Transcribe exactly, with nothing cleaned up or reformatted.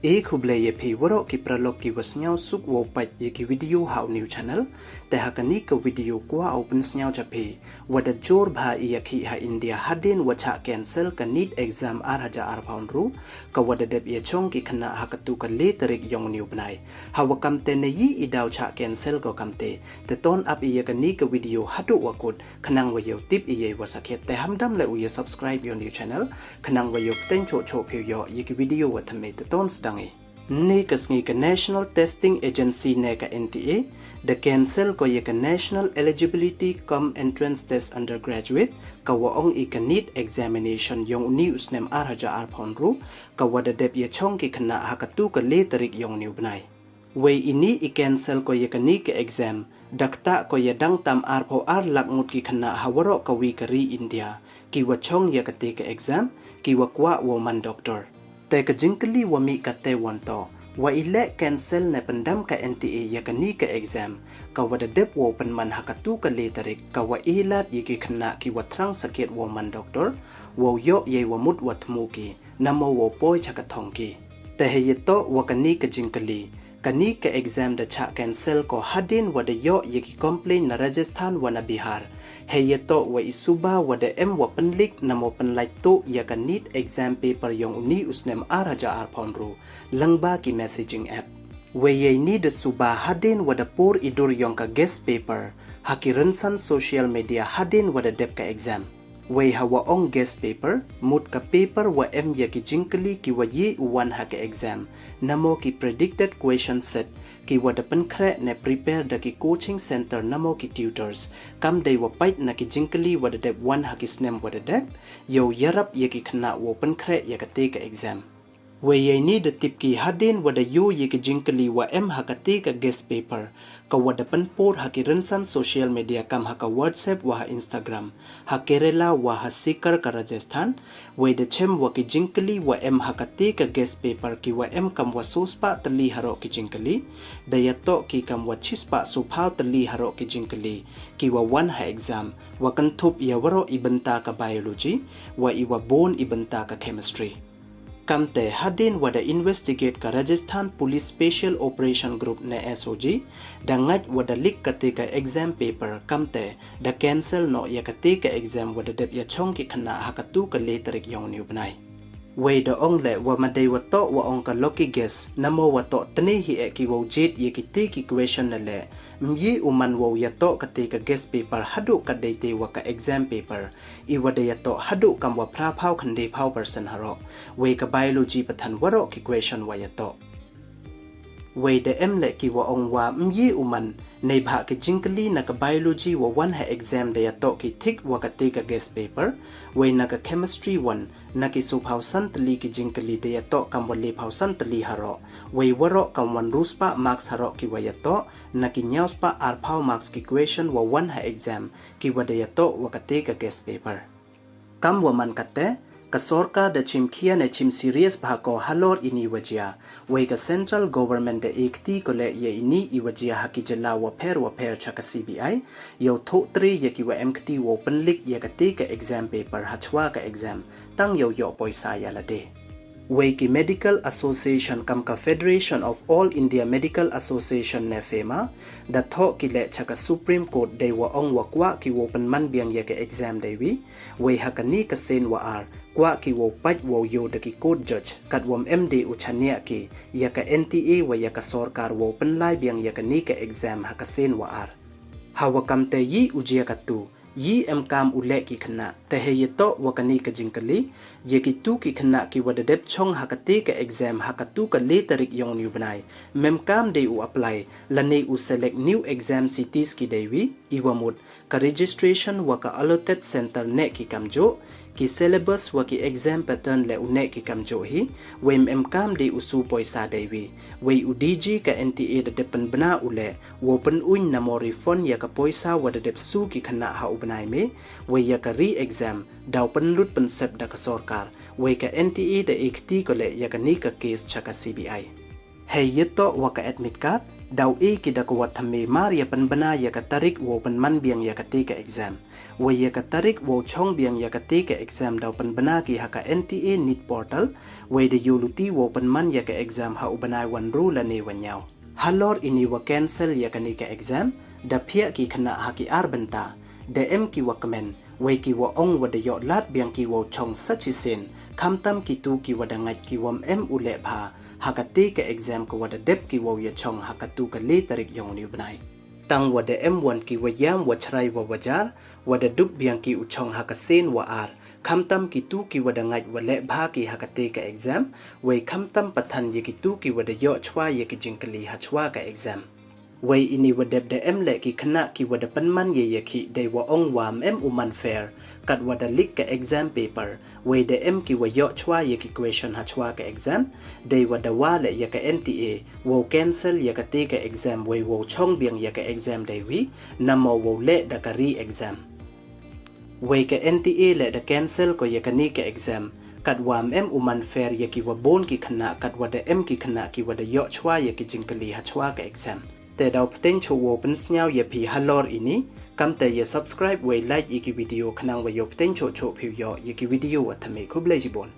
E khublei ya phi waroh ki paralok ki wa sniawsuk wow pait ya ki video ha u new channel. Te ha kani ka video kwah u pynsniaw cha phi, wa da jur bha i yakhih ha India hadien wa chah cancel ka NEET exam ar hajar arphaw ynru, ka wa da dep ya chong ki khynnah ha katu ka le tarik yong u new bnai. Ha wa kamte ne yi i daw chah cancel ko kamte, te ton ap i ya kani ka video haduh wa kut, khnang wa yoh tip i ya i wa sakhiat. Te hamdam le u ya subscribe ya u new channel, khnang wa yoh pteng choh choh phi u yoh ya ki video wa thymme. Te ton sdang i. Ynne ka sngi ka National Testing Agency ne ka N T A, da cancel ko ya ka National Eligibility cum Entrance Test Undergraduate, ka wa ong i ka NEET examination yong u ni u snem ar hajar arphaw ynru, ka wa da dep ya chong ki khynnah ha katu ka le tarik yong u ni u bnai. Wei i ni i cancel ko ya kani ka exam, da ktah ko ya dang tam arphaw ar lak ngut ki khynnah ha waroh ka wi ka ri India, ki wa chong ya kate ka exam, ki wa kwah wow man doctor. Te ka jingkylli wa mih kate wan toh, wa i leh cancel ne pyndam ka N T A ya kani ka exam, ka wa da dep wow pynman ha katu ka le tarik, ka wa e lad ya ki khynnah ki wa thrang sakhiat wow man doctor, wow yoh ya i wa mut wa thmu ki, namo wow poi cha ka thong ki. Te hei ya toh wa kani ka jingkylli, kani ka exam da chah cancel ko hadien wa da yoh ya ki complaint na Rajasthan wa na Bihar. Hei ya toh wa i suba wa da em wa pynlik namo pynlait tuh ya ka NEET exam paper yong u ni u snem ar hajar arphaw ynru, lyngba ki messaging app. Wei ya i ni da suba hadien wa da pur i dur yong ka guess paper ha ki rynsan social media hadien wa da dep ka exam. Wei ha wa ong guess paper, mut ka paper wa em ya ki jingkylli ki wa ye u wan ha ka exam, namo ki predicted question set, ki wa da pynkhreh ne prepare da ki coaching center namo ki tutors, kam dei wa pait na ki jingkylli wa da dep wan ha ki snem wa da dep, yow yarap ya ki khynnah wow pynkhreh ya kate ka exam. Wei ya i ni da tip ki hadien wa da yoh ya ki jingkylli wa em ha kate ka guess paper, ka wa da pynpur ha ki rynsan social media kam ha ka WhatsApp wa ha Instagram, ha Kerala wa ha Sikar ka Rajasthan. Wei da chem wa ki jingkylli wa em ha kate ka guess paper ki wa em kam wa soo spah tylli haroh ki jingkylli, da ya toh ki kam wa chi spah soo phaw tylli haroh ki jingkylli, ki wa wan ha exam, wa kynthup ya waroh i bynta ka biology, wa i wa bun i bynta ka chemistry. Kamte hadien wa da investigate ka Rajasthan Police Special Operation Group ne S O G, da ngait wa da leak kate ka exam paper, kamte da cancel noh ya kate ka exam wa da dep ya chong ki khynnah ha katu ka le tarik yong u ni u bnai. Wei da ong le wa ma dei wa toh wa ong ka lucky guess, namo wa toh tne hi e ki wow jied ya kite ki question ne le, ym ye u man wow ya toh kate ka guess paper haduh kat dei te wa ka exam paper, i wa da ya toh haduh kam wa phra phaw khyndai phaw percent haroh. Wei ka biology pathan waroh ki question wa ya toh. Wei da em le ki wa ong wa ym ye u man, neibhah ki jingkylli na ka biology wa wan ha exam da ya toh ki thik wa kate ka guess paper. Wei na ka chemistry wan, na ki soo phaw san tylli ki jingkylli da ya toh kam wa le phaw san tylli haroh. Wei waroh kam wa ynru spah marks haroh ki wa ya toh, na ki ynñiaw spah ar phaw marks ki question wa wan ha exam, ki wa da ya toh wa kate ka guess paper. Kam wa man kate, ka sorkar da chim khia ne chim serious bha ko halor i ni wa jia. Wei ka central government da e kti ko le ya i ni i wa jia ha ki jylla wa pher wa pher cha ka C B I, yow thoh tre ya ki wa em kti wow pynleak ya kate ka exam paper ha chwa ka exam, tang yow yoh poisa ya lade. Wei ki medical association kam ka Federation of All India Medical Association ne FAMA, da thoh ki le cha ka Supreme Court dei wa ong wa kwah ki wow pynman biang ya ka exam dei wi. Wei ha kani ka sien wa ar, kwah ki wow pait wow yoh da ki court judge, kat wa ym em de u chaniah ki ya ka N T A wa ya ka sorkar wow pynlai biang ya kani ka exam ha ka sien wa ar. Ha wa kamte yi u jia katu, yi em kam u leh ki khynnah. Te hei ya toh wa kani ka jingkylli, ya kitu ki khynnah ki wa da dep chong ha kate ka exam ha katu ka le tarik yong u ni u bnai, ym em kam de u apply lane u select new exam cities ki dei wi, i wa mut ka registration wa ka allotted center ne ki kamjooh, ki syllabus wa ki exam pattern le u ne ki kamjooh hi. Wei ym em kam de u su poisa dei wi. Wei u D G ka N T A da dep pynbna u le wow pynuiñ namo refund ya ka poisa wa da dep su ki khynnah ha u bnai May. Wei ya ka re-exam daw pynlut pynsep da ka sorkar. Wei ka N T A da e kti ko le ya kani ka case cha ka C B I. Hei ya toh wa ka admit card, Daw e ki da ka wa thymme mar ya pynbna ya ka tarik wow pynman biang ya kate ka exam. Wei ya ka tarik wow chong biang ya kate ka exam daw pynbna ki ha ka N T A NEET portal, wei da yoh luti wow pynman ya ka exam ha u bnai wa ynru lane wa ynñiaw. Halor ini wa cancel ya kani ka exam, da phiah ki khynnah ha ki ar bynta, da em ki wa kmen, wei ki wa ong wa da yoh lad biang ki wow chong sa chisien, khamtam kitu ki wa da ngait ki wa ym em u leh bha ha kate ka exam ka wa da dep ki wow ya chong ha katu ka le tarik yong uni u bnai. Tang wa da em wan ki wa yam wa chrai wa wajar, wa da dup biang ki u chong ha ka sien wa ar, khamtam kitu ki wa da ngait wa leh bha ki ha kate ka exam, wei khamtam pathan ya kitu ki wa da yoh chwa ya ki jingkylli ha chwa ka exam. Wei ini wa dep da em leh ki khynnah ki wa da pynman ya ya ki dei wa ong wa ym em u man fair, kat wa da leak ka exam paper, wei da em ki wa yoh chwa ya ki question ha chwa ka exam, dei wa da wa leh ya ka N T A wow cancel ya kate ka exam wei wow chong biang ya ka exam dei wi, namo wow leh da ka re-exam. Wei ka N T A leh da cancel ko ya kani ka exam, kat wa ym em u man fair ya ki wa bun ki khynnah, kat wa da em ki khynnah ki wa da yoh chwa ya ki jingkylli ha chwa ka exam. Te daw pteng cho wow pynsnyaw ya phi halor ini, kam te ya subscribe wei like ya ki video khnang wa yoh pteng cho cho phi yoh ya ki video wa thymme. Khublei chibun.